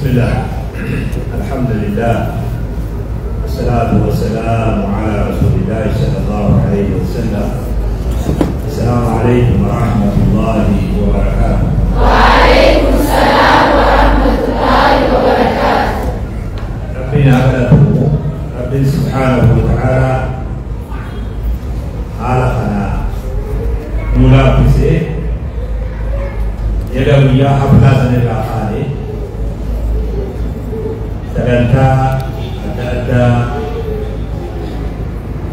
الله الحمد لله والصلاة والسلام على رسول الله صلى الله عليه وسلم. السلام عليكم ورحمة الله وبركاته. وعليكم السلام ورحمة الله وبركاته. ربنا أغلبه رب سبحانه وتعالى خلقنا نلابسه يدعو يا حفلة سنة sagantaa adda addaa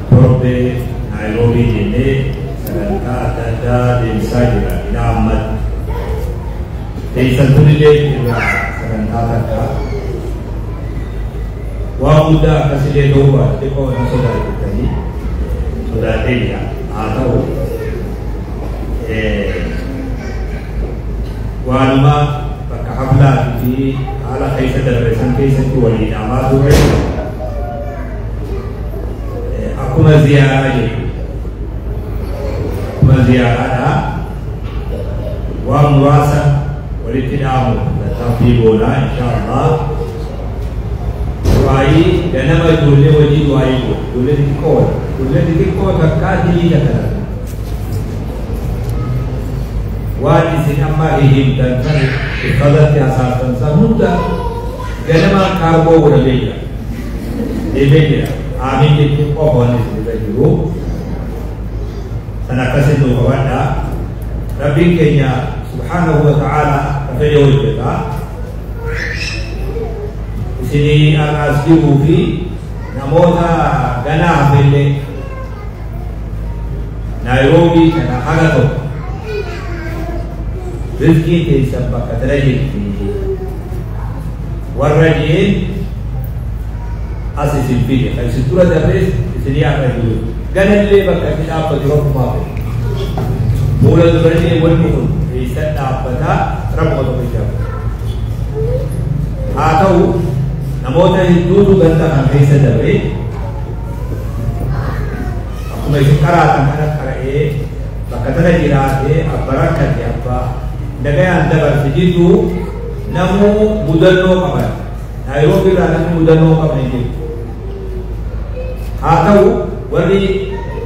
torbee Naayiroobii jennee sagantaa adda addaa deemsaa jira ilaa ammatti. Teessan tunillee irraa sagantaa takka waan guddaa akkasillee ta'uu baate xiqqoo na sodaachiftanii sodaatee jira. Haa ta'u waanuma bakka haflaa fi haala keessa darbe san keessatti walii dhaamaa turre akkuma ziyaaraa jechuudha. Akkuma ziyaaraadha waan muraasa walitti dhaamu tattaaffii goonaa insha Allah. Du'aayii ganama ijoollee wajjin du'aayii goona. Ijoollee xixiqqoo ijoollee xixiqqoo takkaa dilii takka waan isin amma hihimtan san ifadatti hasaabtan san hunda ganamaan kaargoo godhamee jira. Deemee jira. Aamiin jechuun qofa waan isin irra jiru. San akkasin nuu qabadhaa. Rabbiin keenya subhaanahu wa ta'aala ka fedhe hojjeta. Isinii har'a as jiruu fi namoota ganaa hafellee Naayiroobii kana haga tokko rizqii teessan bakka tana jirti warra jeen as isin fide kan isin dura darbees isinii har'a jiru ganallee bakka itti dhaabbatu rabbumaa fedhe fuula durallee wanni kun eessan dhaabbataa rabbuma tokko ijaaru haa ta'u namoota hedduutu ganda kan keessa darbe akkuma isin qaraatan kana qara'ee bakka tana jiraatee abba rakkate abbaa nagayaan dabarse jidduu namuu mudannoo qaban. Naayiroobii irraa namni mudannoo qaban hin jiru. Haa ta'u warri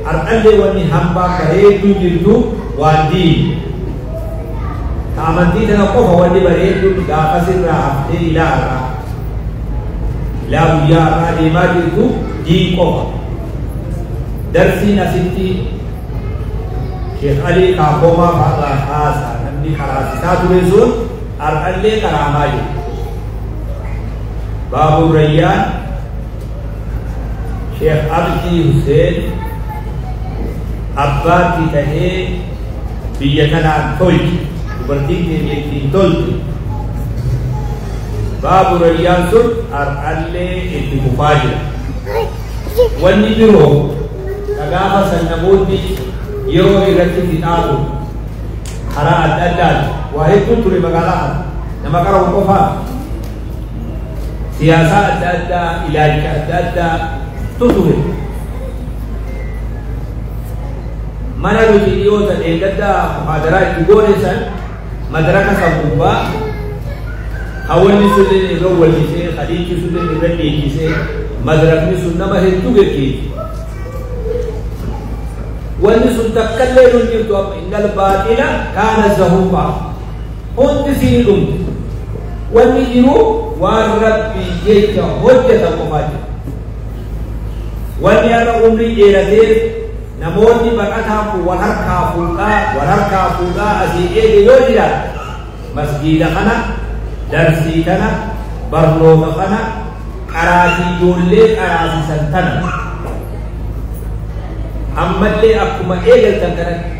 har'allee wanni hambaa bareedduu jirtu waan diini. Ta amantii tana qofa wanni bareedduun gaafas irraa haftee ilaa har'aa. Ilaa guyyaa har'aa deemaa jirtu diin qofa. Darsiin asitti Sheekh Alii Kaakoomaa fa'arraa haasaa namni qaraasisaa ture sun har'allee qaraamaa jira. Baabur Rayyaan Sheekh Abdii Huseen abbaatti tahee biyya tanaan tolche dubartiin keenya ittiin tolte. Baabur Rayyaan sun har'allee itti fufaa jira. Wanni biroo ka gaafa san namoonni yeroo irratti fixaa ture karaa adda addaati waa hedduun ture magaalaa kana nama qara'u qofaa siyaasaa adda addaa ilaalcha adda addaa tu ture. Mana nuti dhiyoota dheengaddaa muhaadaraa itti goone san madaraka san gubbaa hawwanni sulleen irra wallisee khaliichi sulleen irra dhiichisee madarakni sun nama hedduu geggeesse. Wanni sun takkallee nun jirtu amma innal baaxila kaana zahuuqa hundi sii dhumte. Wanni jiru waan rabbii jecha hojjetan qofaa jira. Wanni har'a umrii dheeratee namoonni baqataa kun wal harkaa fuudhaa wal harkaa fuudhaa asii eege yoo jiraate masgiida kana darsii kana barnoota kana qaraatii ijoollee qaraasisan tana ammallee akkuma eegaltan kanatti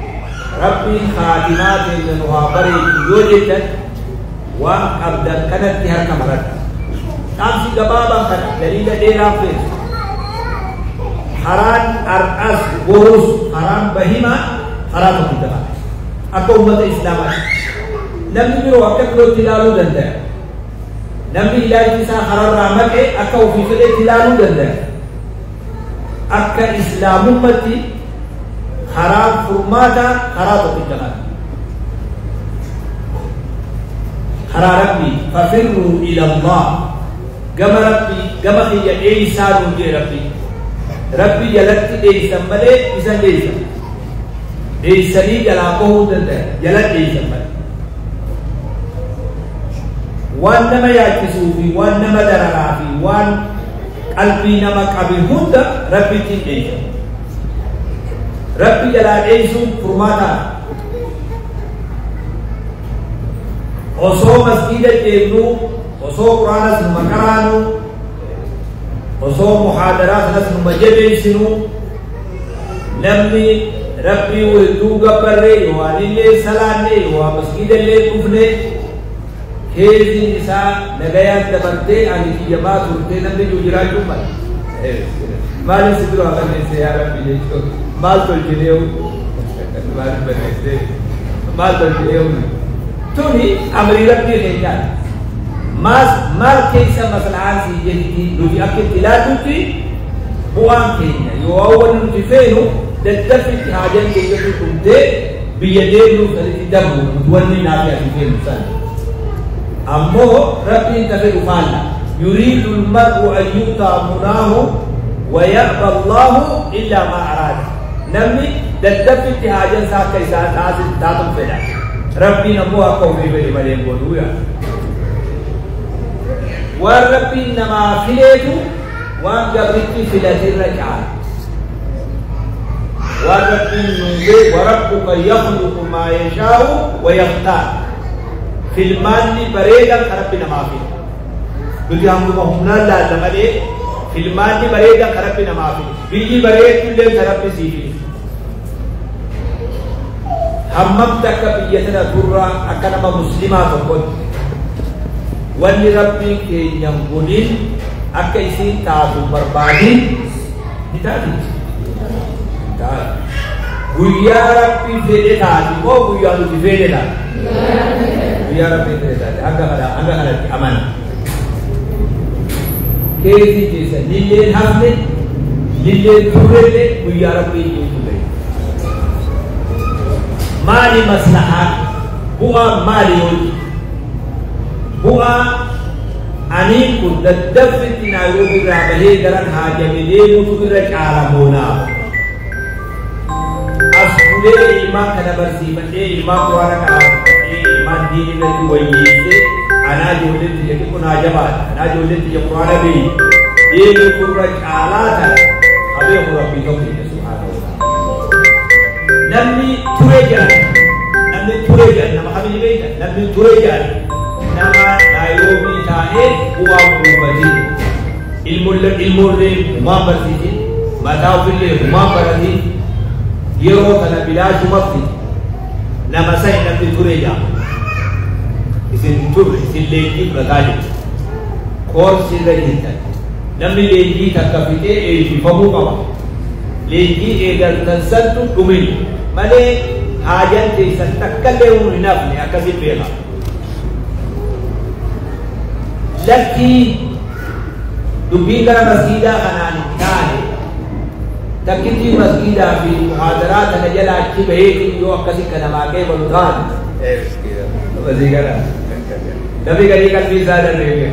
rabbiin khaatimaa teenya nu haa bareechu yoo jettan waan qabdan kanatti harka maradha. Dhaamsi gabaabaan kana daliila dheeraa feesu. Karaan har'as borus karaan bahimaa karaa tokkicha kana. Akka uummata Islaamaatti. Namni biroo akka birootti ilaaluu danda'a. Namni ilaalchi isaa kararraa maqee akka ofii fedhetti ilaaluu danda'a. Akka Islaamummaatti karaa furmaataa karaa tokkicha kana. Karaa Rabbii fafirruu ila Allah, gama Rabbii, gama kiyya dheeysaa nuun jee Rabbii. Rabbii jalatti dheeysan malee isa dheeysan. Dheeysanii jalaa bahuu danda'an, jala dheeysan malee. Waan nama yaachisuu fi waan nama dararaa fi waan qalbii nama qabe hunda Rabbitti dheeysan. Rabbi jalaa dheeysuun furmaataa. Osoo masgiida deemnu, osoo Qur'aanas numa qaraanu, osoo muhaadaraa sanas numa jabeessinu, namni Rabbii hedduu gabbarree yoo anillee salaanne yoo masgiidallee dhufne keessiin isaa nagayaan dabartee ani kiyyamaa turtee namni jiru jiraachuu mala. Maaliif si dura balleessee yaa Rabbi jechuun maal tolchinee maal balleessee maal tolchinee tuni amrii Rabbii keenyaati. Maal keessa maslahaan sii jetti nuti akka itti ilaallutti bu'aan keenya yoo wanni nuti feenu daddafitti haajan keenyatu dhumtee biyya deemnuuf sanitti dabru nuti wanni naafi ati feenu sana. Ammoo Rabbiin ka fedhu faalla. Yuriidu al-mar'u an yu'taa munaahu wa ya'ba Allahu illaa maa araada. Namni daddafitti haajan isaa akka isaa taatuun fedha. Rabbiin ammoo akka ofii fedhe malee hin godhuu yaa. Waan Rabbiin namaa fileetu waan gabrichi filatirra caala. Waan Rabbiin nuufee wa rabbuka yakhluqu maa yashaa'u wa yakhtaar. Filmaanni bareedan kan Rabbi namaa file. Nuti hanguma humnaan laalla malee filmaanni bareedan kan Rabbi namaa file. Biyyi bareeddullee kan Rabbi sii file. Hammam takka biyya tana turraa akka nama muslimaa tokkotti wanni Rabbiin keenya hin godhin akka isiin taatu barbaadin ni taati. Guyyaa Rabbi fedhe taati moo guyyaa nuti fedhe taati? Guyyaa Rabbi fedhe taati. Hanga kanatti amana. Keessi keessa lilleen hafne, lilleen turrellee guyyaa Rabbii jirutu gahe. Maali maslahaan? Bu'aa maali yoo? Bu'aa aniin kun daddaffitti Naayiroobii irraa bahee garan haajame deemuutu irra caala moonaaf. As bulee ilmaan kana barsiifadhee ilmaan Quraana qaraafadhee ilmaan diinii irratti wayyeessee anaa ijoolleen tiyya xiqqoo naa jabaadha anaa ijoolleen tiyya Quraana beeyi deemuutu irra caalaa tana qabeeku Rabbii tokkicha subhaanahu wa ta'ala. Namni turee jedhan, namni turee jedhan nama kamii beekta? Namni turee jedhan nama Naayiroobii taa'ee bu'aa buufatee ilmoollee humaan barsiisin, mataa ofillee humaan baratin, yeroo kana bilaashumatti nama sani namni turee jedhama. Isin turre, isin leenjii fudhataa jirtu. Koorsi irra jirtan. Namni leenjii takka fixee eebbifamuu qaba. Leenjii eegaltan santu dhumin malee haajan teessan takkallee hin hafne akkasiin beeka. Lakkii dubbiin gara masgiidaa kanaan hin taane takkittii masgiidaa fi muhaadaraa tana jala achi baheetiin yoo akkasi kan namaa qeebalu taate. Namni garii qalbii isaa darbeeke.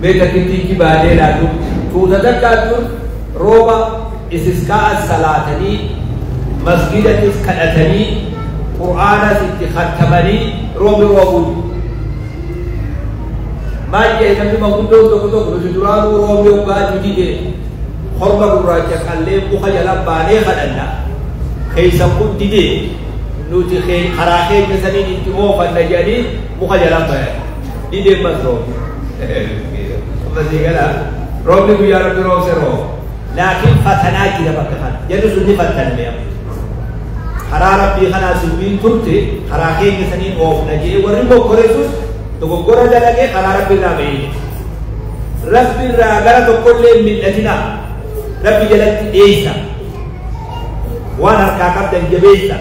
Mee takkittii achi baanee ilaallu tuuta takkaattu rooba istisqaa'a salaatanii masgiidattis kadhatanii Qur'aanas itti khattamanii roobni roobuu. Maal jedhe namni manguddoon tokko tokko nuti duraanuu roobni hoggaa dide korma gurraacha qallee muka jala baanee kadhanna. Keessan kun dide nuti karaa keenya saniin itti oofanna jedhanii muka jala bayan. Dideen mas roobni. Ammasii gala roobni guyyaa Rabbi roobse rooba. Laakiin fatanaa jira bakka kana. Jedhu sun ni fattaname amma. Karaa Rabbii kanaa sirbiin turte karaa keenya saniin oofna jedhee warri mokkore sun dogoggora dalagee karaa Rabbi irraa bahee. Rabbi irraa gara tokkollee hin mil'atinaa. Rabbi jalatti dheessa. Waan harkaa qabdan jabeessa.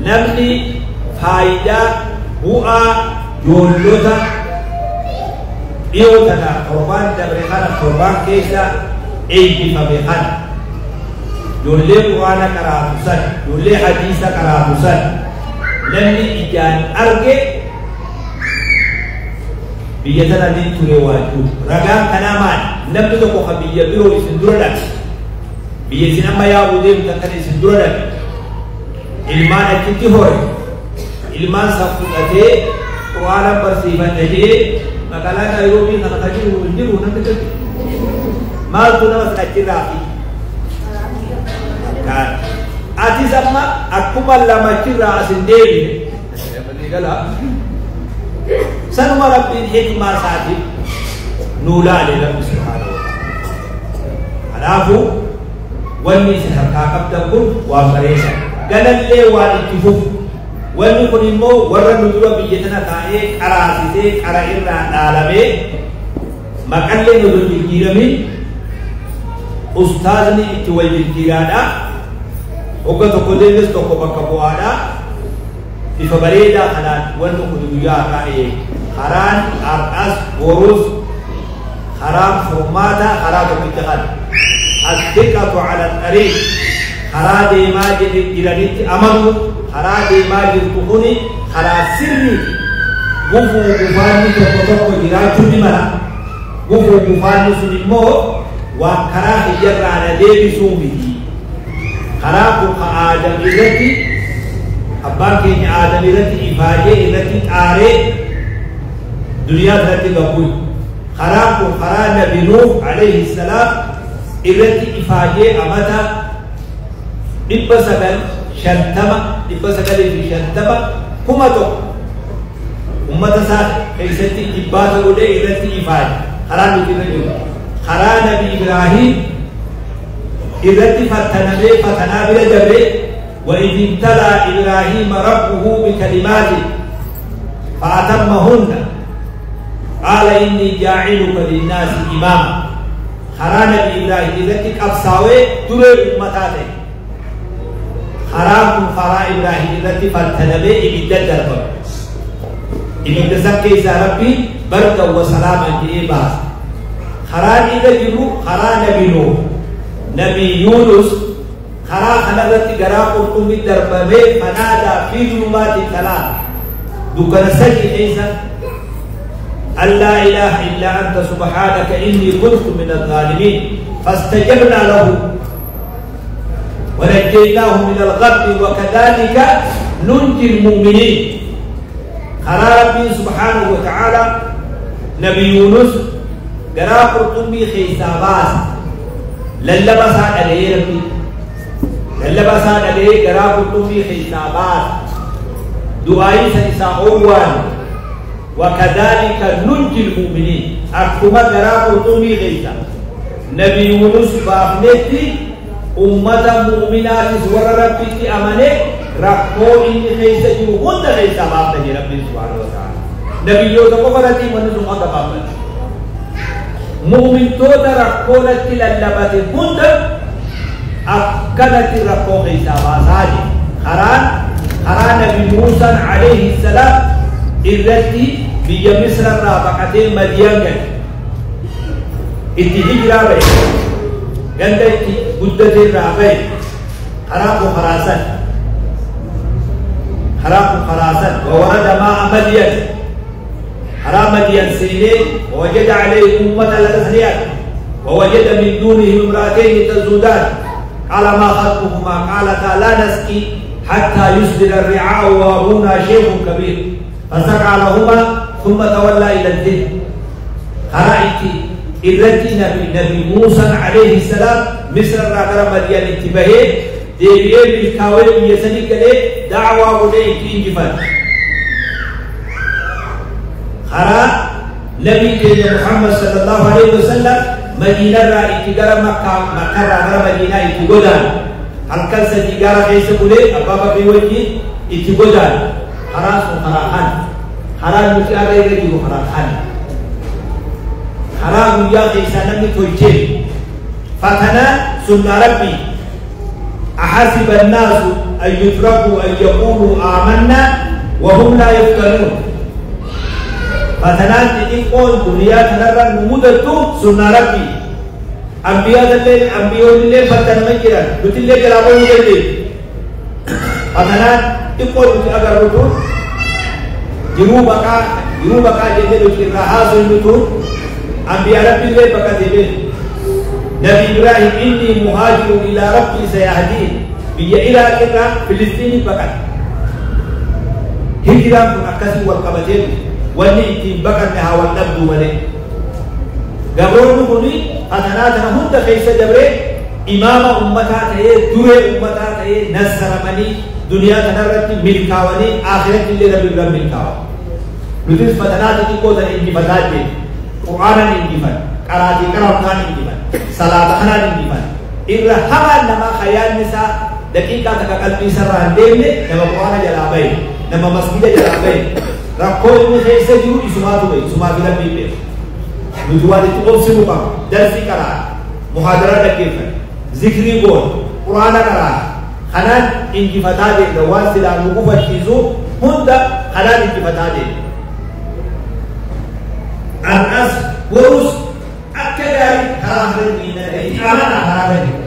Namni faayidaa bu'aa ijoollota dhiyoo tana torbaan dabre kana torbaan keessa eebbifame kana. Ijoollee Quraana qaraatu san, ijoollee hadiisa qaraatu san, Namni ijaan arge biyya tana ni ture waajuu. Ragaan kanaa maali? Namni tokko kan biyya biroo isin dura dhaqe, biyya isin amma yaa'uu deemtan kan isin dura dhaqe, ilmaan achitti hore, ilmaan san fudhatee Qur'aana barsiifadha jedhee magaalaa Naayiroobii kana kan jiru hin jiru namni tokko. Maaltu nama sana achirraa fi? Atis amma akkuma lama achirraa as hin deebine. Sanuma Rabbiin hikmaa isaatiin nuu laale Rabbi subhaanahu wa ta'ala. Kanaafuu wanni isin harkaa qabdan kun waan bareeda. Galallee waan itti fufu. Wanni kun immoo warra nu dura biyya tana taa'ee qaraasisee qara irraa dhaalamee maqallee nu dur jijjiiramin ustaazni itti wal jijjiiraadha. Hogga tokko deemes tokko bakka bu'aadha. Bifa bareedaa kanaan wanni kun guyyaa har'aa eegi. Karaan har'as borus karaan furmaataa karaa tokkicha kana. As-siqatu ala tariiq. Karaa deemaa jiranitti amanu, karaa deemaa jirtu kuni karaa sirriiti. Gufuu gufaanni tokko tokko jiraachuu ni mala. Gufuu gufaanni sun immoo waan karaa kiyyarraa na deebisuu miti. Karaa kun ka Aadam irratti abbaan keenya Aadam irratti ifaajee irratti xaaree duniyaa irratti gabbuun. Karaa kun karaa Nabi Nuuh alayhi salaam irratti ifaajee amata 950, 950, 1000 ummata isaa keessatti dhibbaata godhee irratti ifaaje. Karaa nuti irra jiru. Karaa Nabi Ibraahim irratti fattanamee fatanaa bira dabree وإذ ابتلى إبراهيم ربه بكلمات فأتمهن قال إني جاعلك للناس إماما. خرا نبي إبراهيم إذا قبصاوي دري أمتاته. خرا خرا إبراهيم إذا فتنبي إبدا دربه إبدا سكي ربي بركة وسلاما جيبا. خرا إذا جرو خرا نبي نوح نبي يونس خرا خلقت غرا قرطم دربه فنادى في ظلمات الثلاث دكان سجي عيسى أن لا إله إلا أنت سبحانك إني كنت من الظالمين فاستجبنا له ونجيناه من الغم وكذلك ننجي المؤمنين. خرا ربي سبحانه وتعالى نبي يونس غرا قرطم خيساباس للبسا عليه ربي للبسا عليه غرا قرطم خيساباس دعائي سنسا أوان وكذلك ننجي المؤمنين. أكما غرا قرطم خيسا نبي يونس بافنتي أمة مؤمنات ور ربي أمنه ركو إني خيسا يهود خيسا بافنتي ربي سبحانه وتعالى. نبي يوسف قفرتي من سبحانه بافنتي مؤمن توتا ركولتي للبتي هند أكلت ركو خيسا باساجي. خران خران نبي موسى عليه السلام إرتي بيا مصر رابقتين مدين إتي هجرة بي غند إتي قدتي رابي خراق خراسان خراق خراسان وورد ماء مدين خرا مدين سيني ووجد عليه أمة لا تسريان ووجد من دونه امرأتين تزودان قال ما خطبهما قالتا لا نسقي حتى يسدل الرعاء وأبونا شيخ كبير فسقى لهما ثم تولى إلى الذل. خرائتي إرتي نبي موسى عليه السلام مصر راغر مدين انتباهي ديبيه بالكاوي بيسني كده دعوة ودي انجفان. خرا نبي محمد صلى الله عليه وسلم مدينة را اتغرى مكة مكة راغر مدينة اتغدان halkan sadii gaara keessa bulee abbaa bakrii wajjin itti godaan. Karaan sun karaa kana. Karaan nuti har'a irra jiru karaa kana. Karaa guyyaa keessaa namni tolchee fatanaa sunna rabbii أحسب الناس أن يتركوا أن يقولوا آمنا وهم لا يفتنون. فتنان تقول دنيا تنرى نمودتو سنة ربي أنبياء الليل أنبياء الليل فتن من جرا نتي الليل جرابون الليل Fatanaan xiqqoo nuti agarru tun jiruu baqaa jennee nuti irraa haasofnu tun anbiyaa rabbiillee baqatee beeku. Nabi Ibrahim inni muhaajirun ilaa rabbii sayahdiin biyya Iraaq irraa Filistiinii baqate. Hijiraan kun akkasii wal qabatee dhufe. Wanni ittiin baqanne haa wal dhabduu malee. Gabroonni kun fatanaa tana hunda keessa dabree imaama ummataa ta'ee duree ummataa ta'ee nassaramanii duniyaa kanarratti milkaawanii akhiratti illee rabbi bira milkaawa. Nutis fatanaa xixiqqoo sana injifataa deemu. Qur'aanan injifan, qaraatii qaramtaan injifan, salaata kanaan injifan. Irra hamaan namaa khayaalli isaa daqiiqaa takka qalbii isarraa hin deemne nama Qur'aana jalaa bahe, nama masgida jalaa bahe. Rakkoo inni keessa jiru isumaatu bahe, isumaa fi rabbiin beeku. Nuti waan itti obsinu qabna. Darsii qaraa, muhaadaraa dhaggeeffanna, zikrii goona, Qur'aana qaraa. Kanaan injifataa deemna waan silaa nu gufachiisu hunda kanaan injifataa deemna. Har'as borus akka gaarii karaa irra hin dhaga'e itti amanaa karaa irra jiru.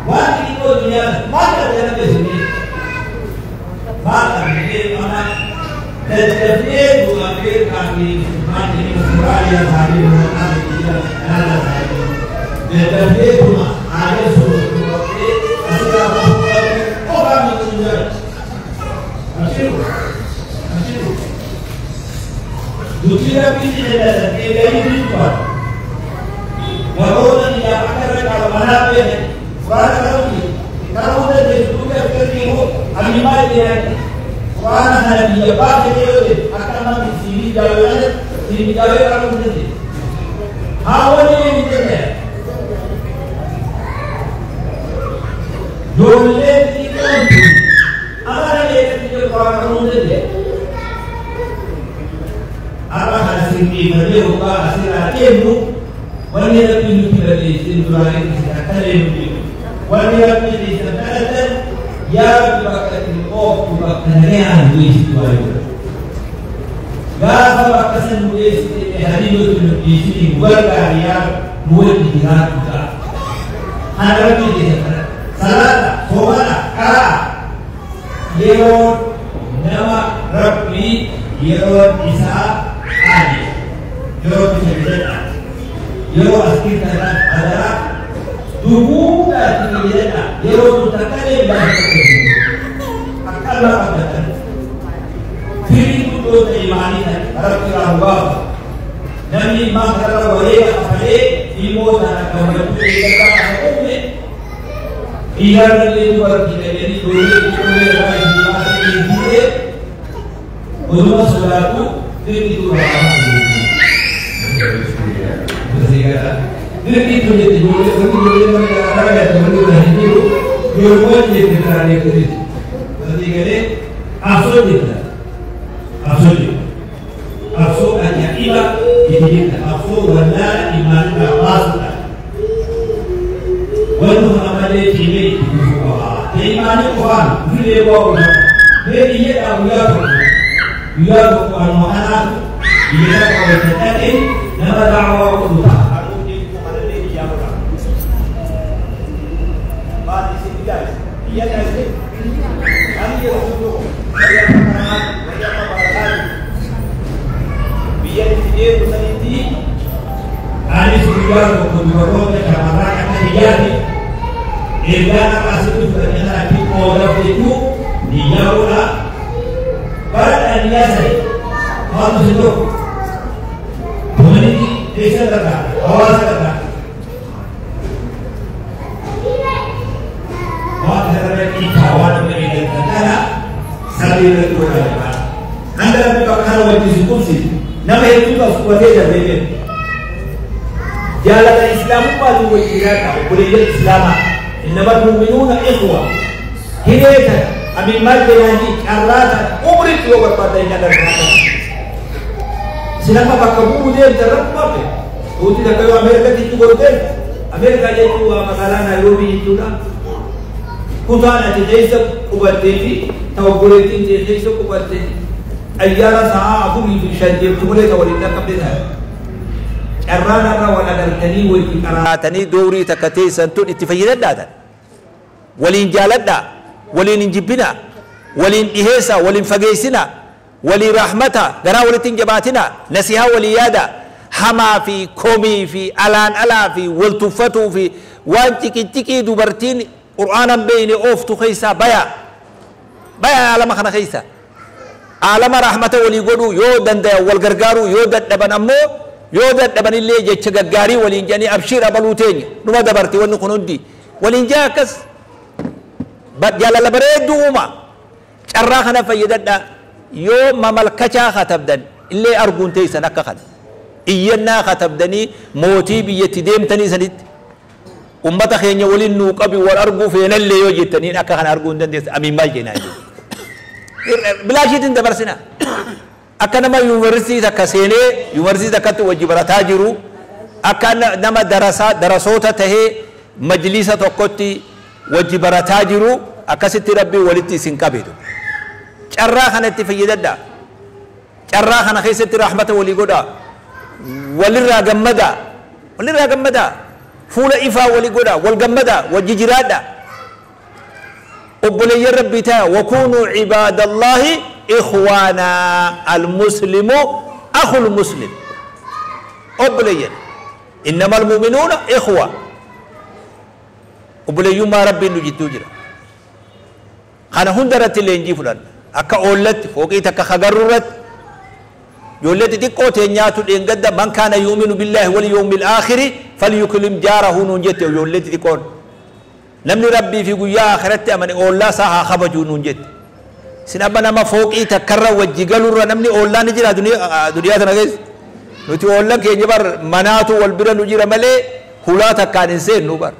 Waan xixiqqoo duniyaa maal qabda namni isinii maal qabda amma daddafnee du'a beekaa fi maal jedhee Austraaliyaa isaanii Kanaadaa isaanii daddafnee du'a aadaa soortuu asirraa bahuu qofaa miti hin jiru. Abshiru abshiru. Dubbii rabbii jedhan eeganii ni dubbatu. Garoota biyyaa akka irra caalu manaa beekan Quraana qaruuti. Qaruu dandeessu duuba akka jiru ammimaa jedhan Quraana kana biyya baasee yoo ta'e akka amma siinii jaawee siinii jaawee qaruu hin dandeessu. Haawwan illee ni danda'an. Ijoollee xixiqqoon amala beekatti jiru Quraana qaruu hin dandeessu. Har'a kana sirriifannee hoggaa asirraa deemnu wanni rabbi nutti balleessee duraan isin akka deemu beeku. Wanni rabbi isin kadhatan yaa rabbi bakka itti ooftu bakka nagayaan geessitu waa jiru. Gaafa bakka san nu geessite hariirootti nu geessite nu gargaari yaa nu wajji jiraatu ta'a. Kana rabbi isin kadhatan. Salaata, soomana, qaraa yeroo nama rabbi yeroo isaa qaali yeroo bisa jedha yeroo as keessa adaraa duguudhaatti jedha yeroo sun takka deemaa akka Allah qabdatan firii guddoo ta'e maanii ta'e rabbi irraa nu baafa namni ilmaan kanarra wareega kafalee ilmoo sana gammachuu eeggataa kana uume dhiirarra dubartii dhaqanii ijoollee ijoollee irraa itti baasanii fuudhee oduma sodaatu dirqitu dirqitu jette ijoollee wanti ijoollee mana garaa gatte wanti irraa hin jiru ijoollee jette karaa deemte wanti galee qabsoo jetta qabsoo jetta qabsoo ajaa'iba itti jetta qabsoo wallaala imaanirraa baasuudha wanti kun ammallee cimee itti fufuu qaba imaanii qofaan ofiillee bu'aa qofaan mee biyya guyyaa tokko guyyaa tokko anuma kanaatu biyya tokko wajjin dhaqee nama daawwaa godhu ta'a. Biyya itti deemu sanitti anis guyyaa tokko dubaroota shamarraa akka biyyaatti ergaan akka asitti fudhannee kanatti qoodaaf jechuu biyyaa godhaa. Bara dhanniyaa sadi maaltu si tokko community keessa gargaara hawaasa gargaara. Waan kanarra dhiibbaa waan nama eeggatan kana sabni irratti godhaa jira. Hanga rabbi bakka kana wajjin si qubsiisu nama hedduutu as qubatee darbee beeku. Jaalala islaamummaatiin wajjin jiraadha obboleeyyan islaamaa. Innamal mu'minuuna ikhwa. Hiree kana amin maal jedhanii carraa kana umritti yoo barbaaddan hin agartan. Isin amma bakka bu'uu deemtan rakkuma hafe. Tuuti takka yoo Ameerikatti itti gorteen Ameerikaa jechuun waa magaalaa Naayiroobii jechuudha. Kutaan ati keessa qubattee fi ta obboleettiin tee keessa qubatte xayyaara sa'aa 4 fi 5 deemtu malee ta waliin dhaqqabde taate. Carraan har'a wal agartanii wajji qaraatanii dowrii takka teessan tun itti fayyadadhaatan. Waliin jaaladhaa. Waliin hin jibbina, waliin dhiheessa, waliin fageessina, walii rahmata, garaa walitti hin jabaatina, nasihaa walii yaada. Hamaa fi komii fi alaan alaa fi wal tuffatuu fi waan ciqiciqii dubartiin qur'aanan beeyne ooftu keessaa baya. Baya alama kana keessa. Alama rahmata walii godhuu yoo dandayan wal gargaaruu, yoo dadhaban ammoo yoo dadhaban illee jecha gaggaarii waliin jedhanii abshiir abaluu teenya numa dabarti wanni kun hundi waliin jaa akkas jaalala bareedduu uuma. Carraa kana fayyadadha. Yoo mamalkachaa katabdan illee arguun teessan akka kana iyyannaa katabdanii mootii biyyatti deemtanii sanitti ummata keenya waliin nuu qabi wal arguu feenallee yoo jettaniin akka kana arguu hin dandeessan. Amiin maal jennaan jedhu bilaashiitiin dabarsina. Akka nama yuunivarsiitii takka seenee yuunivarsiitii takkatti wajji barataa jiru, akka nama darasoota tahee majlisa tokkotti wajji barataa jiru, akkasitti rabbii walitti isin qabeetu. Carraa kanatti fayyadadha. Carraa kana keessatti rahmata walii godha. Walirraa gammada. Walirraa gammada. Fuula ifaa walii godha. Wal gammada. Wajji jiraadha. Obboleeyyan rabbii ta'a. Wakuunuu cibaadallaahi ikhwaanaa. Almuslimu akhul muslim. Obboleeyyan. Innama almu'minuuna ikhwa. Obboleeyyummaa rabbiin nu jidduu jira. Kana hunda irratti leenjii fudhanna. Akka oollatti fooqii takka kagarru irratti ijoollee xixiqqoo teenyaatu dheengadda man kaana yu'minu billaahi wal yawmil aakhiri falyukrim jaarahu nuun jette ijoollee xixiqqoon. Namni rabbii fi guyyaa akhiratti amane oollaa isaa haa kabajuu nuun jette. Isin abba nama fooqii takkarra wajji galurra namni oollaa ni jira duniyaa tana keessa. Nuti oollan keenya bar manaatu wal bira nu jira malee hulaa takkaan hin seennu bar.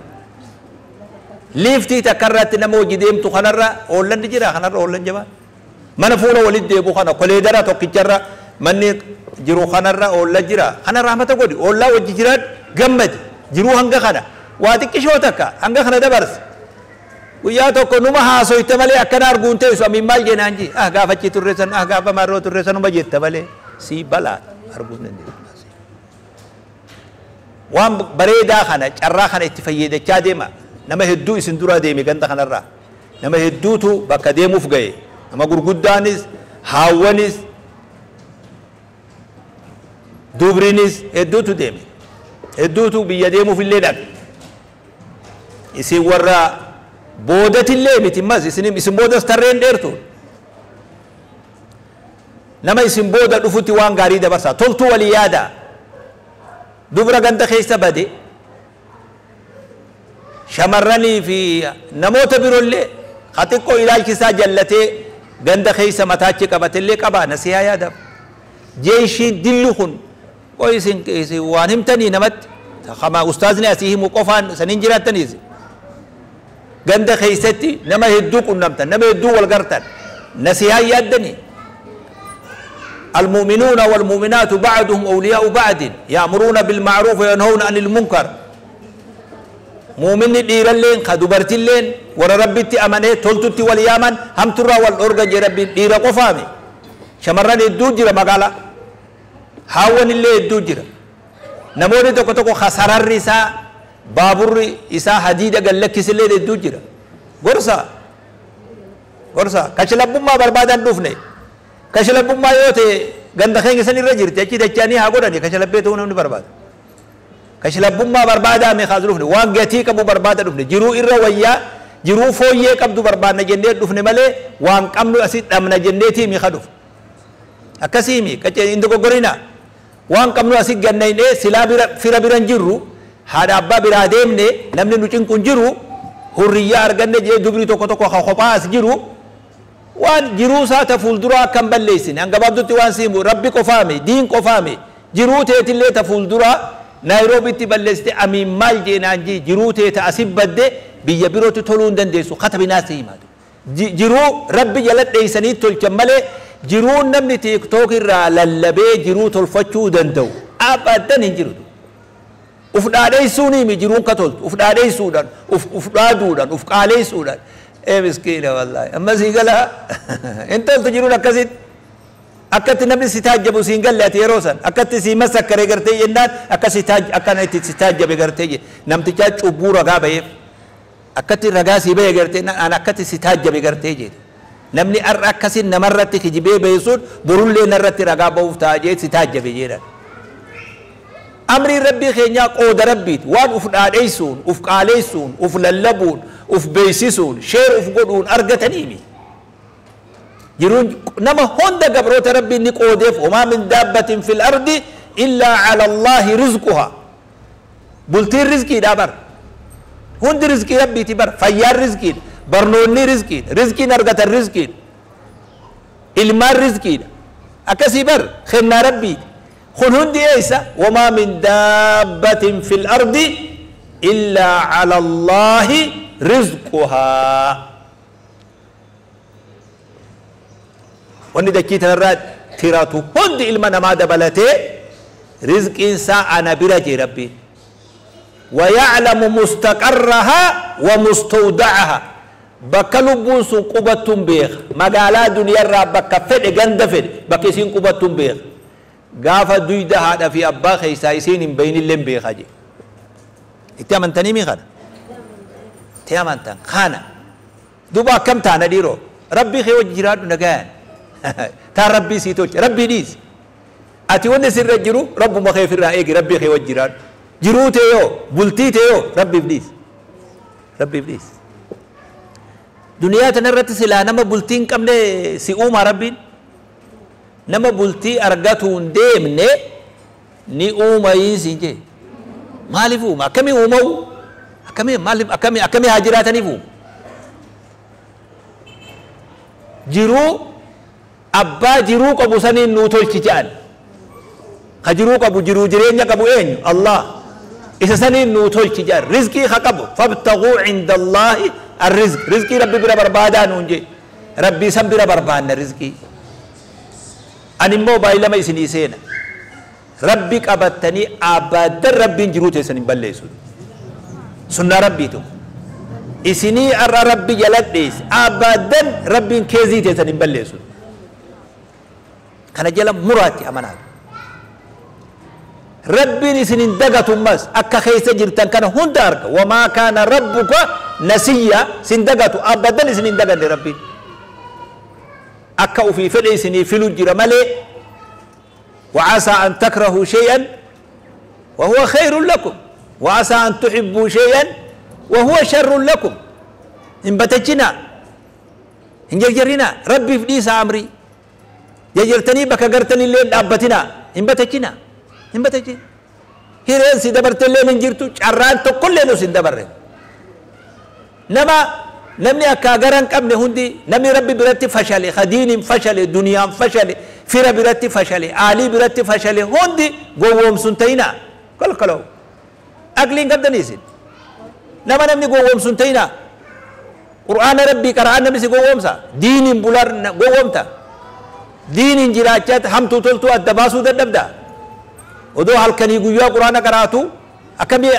Liiftii takkarratti nama hojii deemtu kanarra oollan ni jira kanarra oollan jabaa. Mana fuula walitti deebu kana koleedara tokkicharra manni jiru kanarra oolla jira. Kana rahmata godhi oollaa wajji jiraan gammadi jiruu hanga kana waa xiqqishoo takka hanga kana dabarse. Guyyaa tokko numa haasoyte malee akkana arguun teessu amiin maal jeenaan ji ah gaafa achi turre san ah gaafa marroo turre san numa jetta malee sii balaa arguun dandeessu. Waan bareedaa kana carraa kana itti fayyadachaa deema. Nama hedduu isin dura deeme ganda kanarraa. Nama hedduutu bakka deemuuf ga'e. Nama gurguddaanis haawwanis dubriinis hedduutu deeme. Hedduutu biyya deemuuf illee dhabe. Isin warra boodatillee miti mas isin boodas tarreen dheertu. Nama isin booda dhufutti waan gaarii dabarsa. Toltuu walii yaada. Dubra ganda keessa bade. Shamarranii fi namoota biroollee xixiqqoo ilaalchisaa jallatee ganda keessa mataachi qabatellee qaba nasihaa yaadaaf. Jeeshiin dilli kun qoy isin waan himtanii namatti kama ustaazni asii himu qofaan saniin jiraattaniis. Ganda keessatti nama hedduu qunnamtan, nama hedduu wal gartan, nasihaa yaaddanii. المؤمنون والمؤمنات بعضهم أولياء بعض يأمرون بالمعروف وينهون عن المنكر. مؤمن ديرلين خدبرتلين ور ربتي أمنه تلتتي واليامن هم ترى والأرجع ربي دير قفامي شمرني الدوجرة مقالة هاون اللي الدوجرة نموني توكو توكو خسر الرسا بابور إسا حديدة قال لك كسلة الدوجرة غرسا غرسا كشلب ما بربادان دوفني كشلب ما يوتي غندخين سني رجر تأكيد تجاني هاقولني كشلب بيتون من برباد kashlabbummaa barbaadaa mee kaas dhufne waan gatii qabu barbaada dhufne jiruu irra wayyaa jiruu fooyyee qabdu barbaadna jennee dhufne malee waan qabnu asii dhabna jenneetii mi ka dhufne akkasii mi hin dogoggorina waan qabnu asii gannaynee silaa bira fira biran jirru haadha abbaa biraa deemne namni nu cinqu hin jiru hurriyyaa arganne jee dubri tokko tokko ka kophaa as jiru waan jiruu isaa ta fuulduraa akka hin balleessine hanga gabaabdutti waan siimu rabbi qofaame diin qofaame jiruu teetillee ta fuulduraa Naayiroobitti balleessite amiin maal jeenaan jii jiruu teeta asii badde biyya birootti toluu hin dandeessu katabinaa si himaatu. Jiruu rabbi jala dheeysanii tolchan malee jiruu namni tiiktook irraa lallabee jiruu tolfachuu danda'u abadan hin jiru. Uf dhaadheessuun himi jiruun ka toltu uf dhaadheessuudhaan uf dhaaduudhaan uf qaaleessuudhaan ee miskiina wallaahi amma sii gala hin toltu jiruun akkasitti. Akkatti namni si taajjabu siin galle ati yeroo san akkatti si masakkare gartee jennaan akkasi akkana itti si taajjabe gartee je namtichaa cubbuu ragaa ba'eef Akkatti ragaa sii bahe gartee an akkatti si taajjabe gartee jedhe. Namni har'a akkasiin namarratti kijibee bahe sun borullee narratti ragaa bahuuf ta'a jee si taajjabe jedhan. Amriin rabbii keenyaa qooda rabbiiti. Waan uf dhaadheessuun, uf qaaleessuun, uf lallabuun, uf beeksisuun, sheer uf godhuun argataniimi. Jiruun nama hunda gabroota rabbiin ni qoodeef wamaa min daabbatin fil ardi illaa cala Allaahi rizquhaa. Bultiin rizqiidha bar. Hundi rizqii rabbiiti bar. Fayyaan rizqiidha. Barnoonni rizqiidha. Rizqiin argatan rizqiidha. Ilmaan rizqiidha. Akkasii bar kennaa rabbiiti. Kun hundi eessa? Wamaa min daabbatin fil ardi illaa cala Allaahi rizquhaa. Wanni dachii tanarraa tiratu hundi ilma namaa dabalatee rizqiin isaa ana bira jee rabbiin. ويعلم مستقرها ومستودعها. bakka lubbuun sun qubattuun beeka. Magaalaa duniyaarraa bakka fedhe ganda fedhe bakka isiin qubattuun beeka. Gaafa duyda haadha fi abbaa keessaa isiin hin bayinillee beeka jee. Itti amantanii mii kana? Itti amantan kana. Duuba akkam taana dhiiroo? Rabbii kee wajji jiraadhu nagayaan. Taan rabbii sii tolche rabbii dhiisi. Ati wanni sirra jiru rabbuma kee ofirraa eegi rabbii kee wajji jiraadhu. Jiruu tee yoo bultii tee yoo rabbiif dhiisi. Rabbiif dhiisi. Duniyaa tanarratti silaa nama bultii hin qabne si uuma rabbiin. Nama bultii argatu hin deemne ni uumayii siin jee. Maaliif uuma? Akkamii uumawu? Akkamii maaliif akkamii akkamii haa jiraataniif uuma? Jiruu abbaa jiruu qabu saniin nuu tolchi jedhan. Ka jiruu qabu jiruu jireenya qabu eenyu? Allah. Isa saniin nuu tolchi jedhan. Rizqii ka qabu. Fabtaguu cinda Allaahi arrizq. Rizqii rabbi bira barbaadaa nuun jee. Rabbii san bira barbaanna rizqii. Ani immoo baay'ilama isinii seena. Rabbi qabattanii abbaadan rabbiin jiruu teessan hin balleessu. Sunnaa rabbii tokko. Isinii har'a rabbi jaladheesse abbaadan rabbiin keezii teessan hin balleessu. Kana jala muraatti amanaa. Rabbiin isin hin dagatummas akka keessa jirtan kana hunda arga. Wamaa kaana rabbuka nasiyya sin dagatu abadan isin hin daganne rabbiin. Akka ofii fedhe isinii filu jira malee. وعسى أن تكرهوا شيئا وهو خير لكم وعسى أن تحبوا شيئا وهو شر لكم. إن بتجنا إن جرجرنا ربي في ديس أمري جرجرتني بك جرتني الليل أبتنا إن بتجنا إن بتجنا هيرين سيدبرت الليل إن جرتو شران تقول له سيدبر نما نمني أكاغران قبل هندي نمني ربي برتي فشله خدين فشله دنيا فشله فيرا برتي فشله آلي برتي فشله هندي قوم سنتينا كل كلو أقلين قبل نيسين نما نمني قوم سنتينا قرآن ربي قرآن نمني قوم سا دين بولار قوم تا دين جراجات هم توتلتو الدباسو دبدا ودو هالكني قويا قرآن قراتو أكمي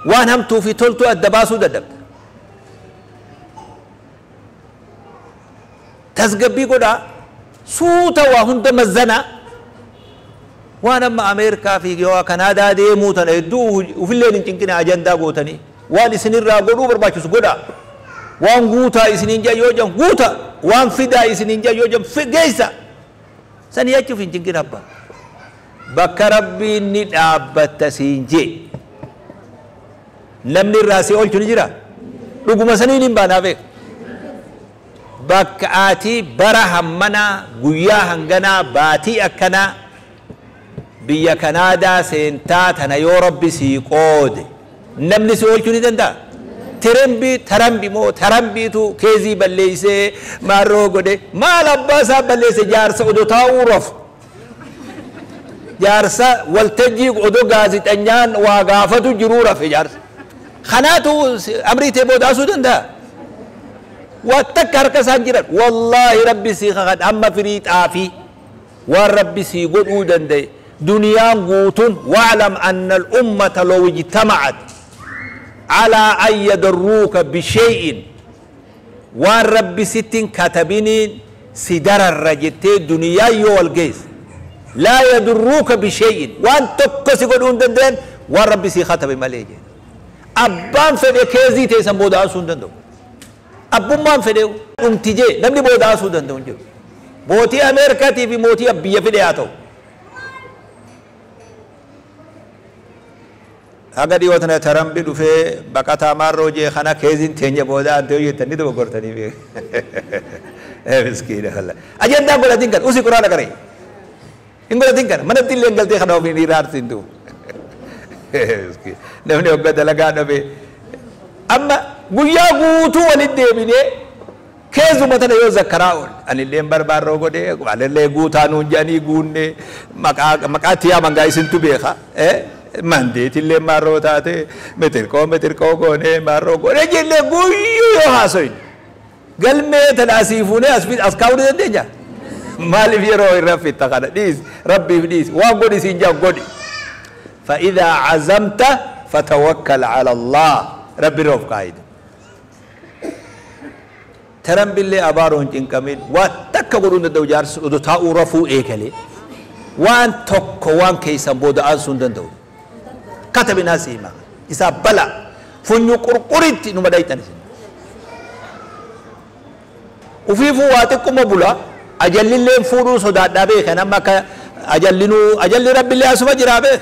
وان هم توفي تلتو الدباسو دبدا tasgabbii godhaa suuta waa hunda mazzana waan amma Ameerikaa fi yoo Kanaadaa deemuu tana hedduu ufilleen hin cinqine ajandaa gootanii waan isinirraa godhuu barbaachisu godhaa waan guutaa isiniin jaa yoo jan guuta waan fidaa isiniin jaa yoo jan geessa sanii achuuf hin cinqine abbaa bakka rabbiin ni dhaabbatta siin jee namni irraa si oolchu ni jira dhuguma saniin hin baanaa beeka. Bakka ati bara hammanaa guyyaa hanganaa baatii akkanaa biyya Kanaadaa seentaa tana yoo rabbi sii qoode namni si oolchuu ni danda'a. Tirimbi tarambi moo tarambiitu keezii balleessee maarroo godhe maal abbaa isaa balleesse jaarsa odoo taa'uu rafu. Jaarsa waltajjii odoo gaazixanyaan waa gaafatu jiruu rafe jaarsa. Kanaatu amrii tee boodaasuu danda'a. واتك هركس هجرا والله ربي سي خد أما فريد آفي والرب سي قد أودن دي دنيا قوت واعلم أن الأمة لو اجتمعت على أن يضروك بشيء والرب ستين كتبيني سدر الرجتي دنيا يو الجيس لا يضروك بشيء وان تكسي قد أودن دين والرب سي ختم مليجي Abbaan fedhe keezii teessan booda aansuu hin danda'u. Abbummaan fedhe dhumtijee namni booda aansuu danda'u hin jiru. Mootii Ameerikaatii fi mootii biyya fedhe haa ta'u. Haga dhiyoo tana Tarambi dhufee baqataa maarroo jee kana keeziin teenya booda aantee hojjettanii dogoggortanii beeku. Miskiina walla. Ajandaan godhatiin kan usii quraana qaree. Hin godhatiin kana manatti illee galtee kana ofiin hiraartiin du'u. Namni hogga dalagaa dhabe. Amma guyyaa guutuu walitti deebinee keessuma tana yoo zakkaraa oole. Anillee barbaarroo godhee anillee guutaa nuun jedhanii guunnee maqaa tiyaa mangaa isintu beeka. Mandeetillee maarroo taate metirqoo goonee maarroo goonee jennee guyyuu yoo haasoyne. Galmee tana asii fuunee as kaa'uu ni dandeenya. Maaliif yeroo irra fitta kana dhiisi rabbiif dhiisi waan godhi siin jaan godhi. فإذا عزمت فتوكل على الله ربي روف قايد ترم بالله أبارون جنكمين واتك قرون دو جارس ودو تاو رفو إيكالي وان توك وان كيسان بود أنسون دندو كتب ناس إيمان إسا بلا فنيو قرقرت نما دايتان وفي فواتكم بلا أجل اللي فورو صداد دابي خنا ما أجلنو أجل رب الله سبحانه جرابه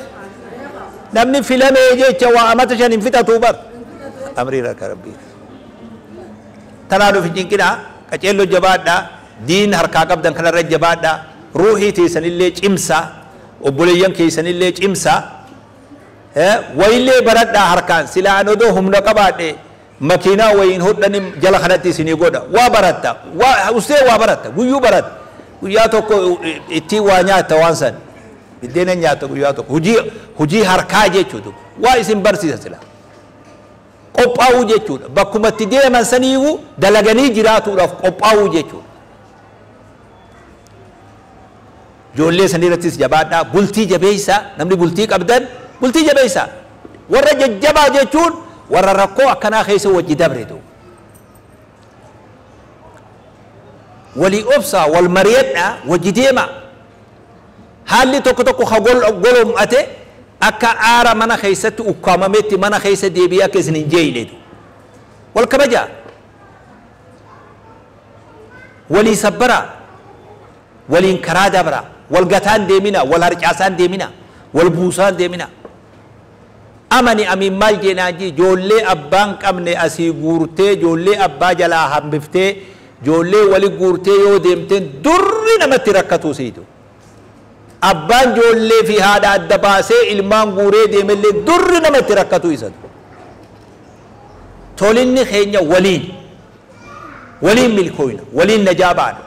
namni filamee jecha waa amata shan hin fixatu bar amrii rakka rabbii tanaa dhufi cinqinaa qaceelloo jabaadhaa diin harkaa qabdan kanarra jabaadhaa ruuhii teessanillee cimsaa obboleeyyan keessanillee cimsaa wayillee baradhaa harkaan silaa an odoo humna qabaadhe makiinaa wayiin hodhani jala kanatti isinii godha waa baratta waa ustee waa baratta guyyuu baratta guyyaa tokko ittiin waa nyaatta waan san biddeena nyaata guyyaa tokko hojii harkaa jechuudha waa isin barsiisa sila qophaa'uu jechuudha bakkuma itti deeman saniiwu dalaganii jiraatuudhaaf qophaa'uu jechuudha. Ijoollee sanii irrattis jabaadhaa bultii jabeessaa namni bultii qabdan bultii jabeessaa warra jajjabaa jechuun warra rakkoo akkanaa keessa wajji dabretu. Walii obsaa wal mari'adhaa wajji deemaa. Haalli tokko tokko ka golom'ate akka aara mana keessatti ukkaamametti mana keessa deebi'ee akka isin hin jeeyneetu. Wal kabajaa. Walii sabbaraa. Waliin karaa dabraa. Wal gataan deemina. Wal harcaasaan deemina. Wal buusaan deemina. Amani amiin maal jeenaa jii ijoollee abbaan qabne asii guurtee ijoollee abbaa jalaa hambiftee ijoollee wali guurtee yoo deemteen durri namatti rakkatu siitu. Abbaan ijoollee fi haadha adda baasee ilmaan guuree deemellee durri namatti rakkatu isatu. Tolinni keenya waliin waliin milkooyna waliin najaa baana.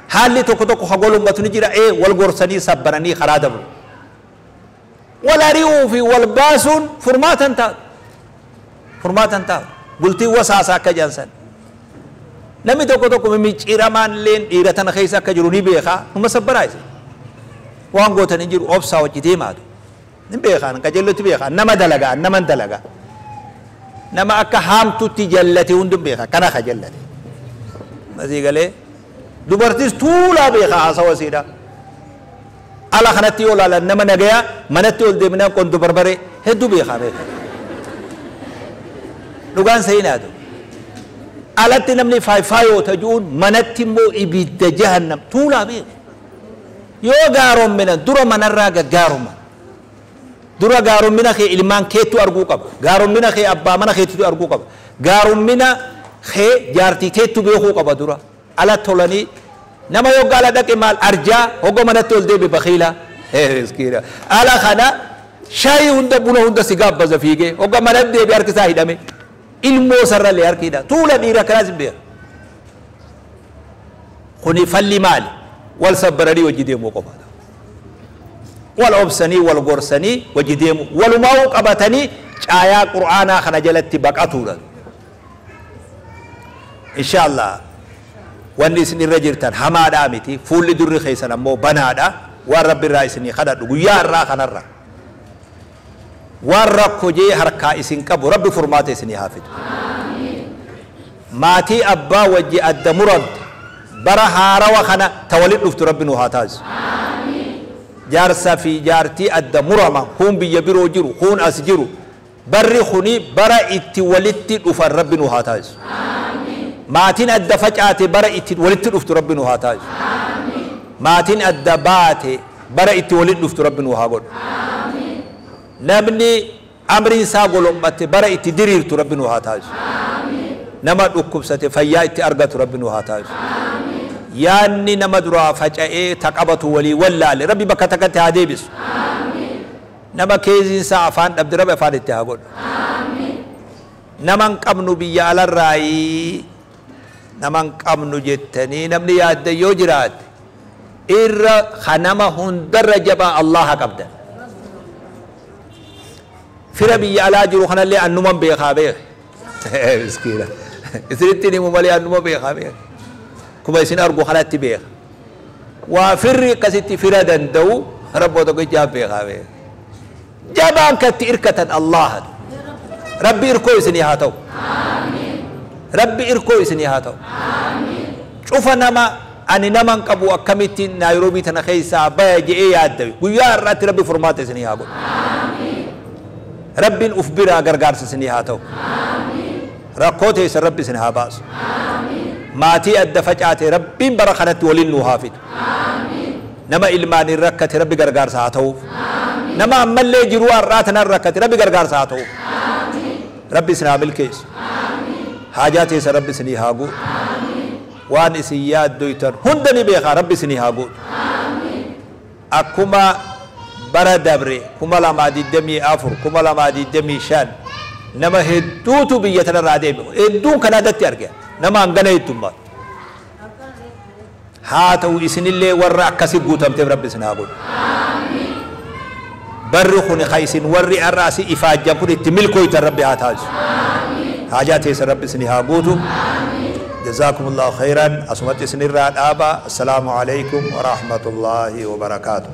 Haalli tokko tokko hagolummatu ni jira wal gorsanii sabbaranii karaa dabru. Wal ari'uu fi wal baasuun furmaatan taatu. Furmaatan taatu. Bultii wasaasa akka jaansan. Namni tokko tokko mimicciiramaan illeen dhiira tana keessa akka jiru ni beekaa numa sabbaraa isa. Waan gootan hin jiru obsaa wajji deemaatu. Ni beekaan qajeellotti beekaa nama dalagaa nama dalagaa. Nama akka haamtutti jallate hundi beekaa kana ka jallate. Masii galee dubartis tuulaa beekaa haasawa siidha. Ala kanatti yoo ilaalan nama nagayaa manatti ol deeminaan qondu barbaree hedduu beekaa beekaa. Dhugaan seenaatu. Alatti namni faayfaayoo tajuun manatti immoo ibidda jahannam tuulaa beekaa. Yoo gaaroommina dura manarraa gaggaarumma. Dura gaaroommina kee ilmaan keettu arguu qaba. Gaaroommina kee abbaa mana keettu arguu qaba. Gaaroommina kee jaartii keettu beekuu qaba dura. Ala tolanii nama yoggaa ala dhaqe maal arjaa hogga manatti ol deebi bakiila. Ala kana shaayii hunda buna hunda si gaabbaza fiigee hogga manatti deebi harki isaa hidhame. Ilmoo sararlee harki hidha. Tuula dhiira akkanaas hin beeku. Kuni falli maali? Wal sabbaranii wajji deemuu qofaadha. Wal obsanii wal gorsanii wajji deemu walumaa'uu qabatanii caayaa qur'aanaa kana jalatti baqatuudha. Inshaallah wanni isin irra jirtan hamaadhaa miti fuulli durri keessan ammoo banaadha waan rabbi irraa isinii kadhadhu guyyaa irraa kanarra waan rakkoo jee harkaa isin qabu rabbi furmaata isinii haa fidu. Maatii abbaa wajji adda muramte bara haarawa kana ta waliin dhuftu rabbi nu haa taasisu. Jaarsaa fi jaartii adda murama kun biyya biroo jiru kun as jiru Barri kuni bara itti walitti dhufan Rabbi nu haa taasisu. Maatiin adda facaate bara itti walitti dhuftu Rabbi nu haa taasisu. Maatiin adda baate bara itti walitti dhuftu Rabbi nu haa godhu. Namni amriin isaa golommatte bara itti diriirtu Rabbi nu haa taasisu. Nama dhukkubsate fayyaa itti argatu Rabbi nu haa taasisu. Yaanni nama duraa faca'ee taqabatu walii wallaale Rabbi bakka takkatti haa deebisu. Nama keeziin isaa afaan dhabde Rabbi afaan itti haa godhu. Nama hin qabnu biyya alarraayii nama hin qabnu jettanii namni yaadda yoo jiraate irra kanama hundarra jabaa Allaha qabdan. Fira biyya alaa jiru kanallee annuman beekaa beeke. Miskiina. Isinitti himu malee annuma beekaa beeke. Kuma isin argu kanatti beeka. Waa firri akkasitti fira danda'u Rabboo tokkichaaf beekaa beeka. Jabaan katti irkatan Allaha. Rabbi irkoo isinii haa ta'u. Rabbi irkoo isinii haa ta'u. Cufa nama ani nama hin qabu akkamitti Naayiroobii tana keessaa baya je'ee yaaddawe guyyaa har'aatti Rabbi furmaata isinii haa godhu. Rabbiin uf biraa gargaarsa isinii haa ta'u. Rakkoo teessan Rabbi isin haa baasu. Maatii adda facaate Rabbiin bara kanatti waliin nuu haa fidu. Nama ilmaaniin rakkate Rabbi gargaarsa haa ta'uuf. Nama ammallee jiruu har'aa tanaan rakkate Rabbi gargaarsa haa ta'uuf. Rabbi isin haa milkeessu. Haajaa teessan Rabbi isinii haa guutu. Waan isin yaaddoytan hunda ni beekaa Rabbi isinii haa guutu. Akkuma bara dabre 2024 2025 nama hedduutu biyya tanarraa deeme. Hedduun Kanaadatti arge. Nama hangana heddummaatu. Haa ta'u isinillee warra akkasi guutamteef Rabbi isin haa godhu. Barri kun ka isin warri har'a asii ifaajjan kun itti milkooytan Rabbi haa taasisu. Haajaa teessan Rabbi isinii haa guutu. Jazaakumullahu khayran. Asumatti isinirraa dhaaba. Assalaamu alaikum wa rahmatullahi wa barakaatuh.